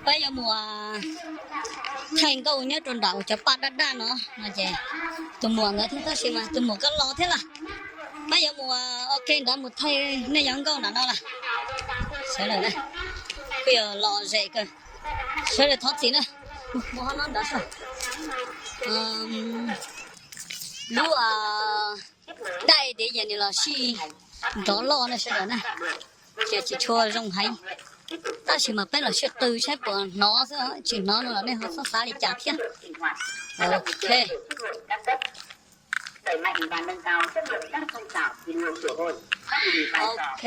Peb yuav mus thaij nkauj nyob rau nram cov paj daj daj no no ces tus muam ntawd thiab, tab sis mas tus muam koj los thiab lawm. Peb yuav mus, ok, ntawd mus thaij nej cov nkauj nram no lawm. Sawv daws, kuj yog lom zem kawg. Sawv daws thov txim na. Mus ho no ntawd. Lub daj tias yam nws los sij nrov loj na sawv daws na, ces tsis tshua zoo heev. Tab sis mas peb los sij qw saib puas hnov xwb, tsis hnov no los nej ho txhob xav li cas thiab. Ok. Ok,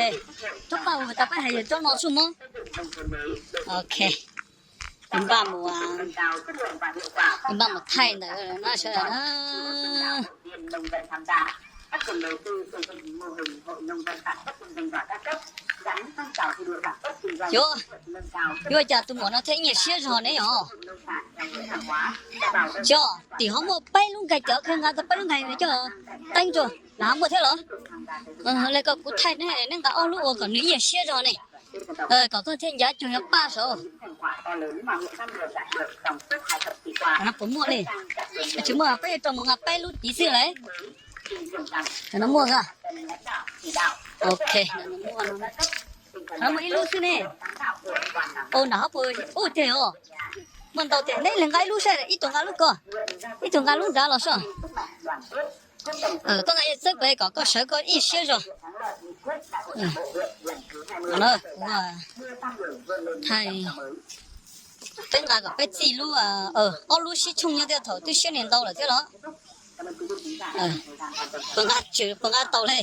tsob paj hu tau peb hais yog tsob no xwb mog. Ok, npaj mus, npaj mus thaij ntawd no sawv daws na. Yuav, yuav ua cas tus muam no thiaj nyiam siab zog ne os? Cov tim ho muaj peb lub nkaig, cov kheej nqa tau peb lub nkaig coj teeb rau, lawv ho muaj thiab los? Le koj kuv thaij neb, neb nqa ob lub ua kom nws nyiam siab zog ne, kom koj thiaj ncav cuag yog paj saud. No puas muaj li? Tsis muaj peb yuav rau mus nqa peb lub tid xwb lauj. No muaj, ok, no muaj ib lub xwb ne. Ua nram hov puas ub tiag os? Muaj ntau tiag, neb li nqa ib lub saib, ib tug nqa lub ko, ib tug nqa lub nrad los soj. Koj nqa txawb pes kom koj sawv koj ib siab zog. Thaij, peb nqa kom peb txij lub, ob lub sib tshooj nyob thiab thaum twb siab niag ntau lawm thiab los. Puas nqa tswm, puas nqa tau li?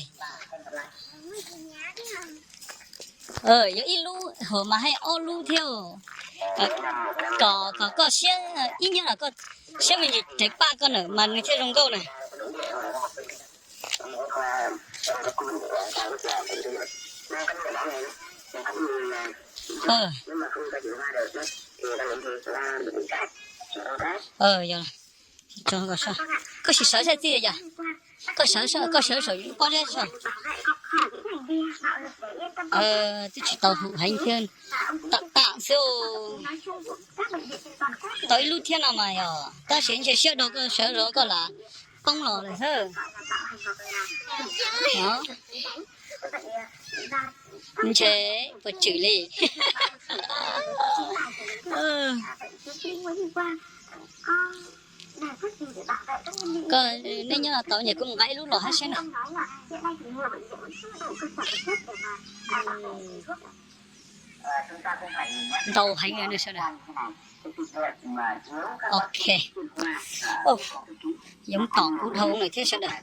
Yog ib lub hos mas haj ob lub thiab. Kom, kom koj siab ib nyuag los koj siab me ntsis rev paj koj nawb mas nws thiaj zoo nkauj na. Yog, koj sim sawv saib txij yom. Koj sawv, koj sawv saum pob zeb so. Twb tsis tau hum heev thiab, tam tam xwb. Tau ib lub thiab no mas yog tab sis ntshe siab dua koj sawv zov koj lam poob los lawm xwb. Ntshe puas tswm li. Koj, nej nyob tau nyem kuv mus nqa ib lub los hab seb na. Ntau heev li sawv daws. Ok. Yuav tom kuv dhau lawm thiab sawv daws.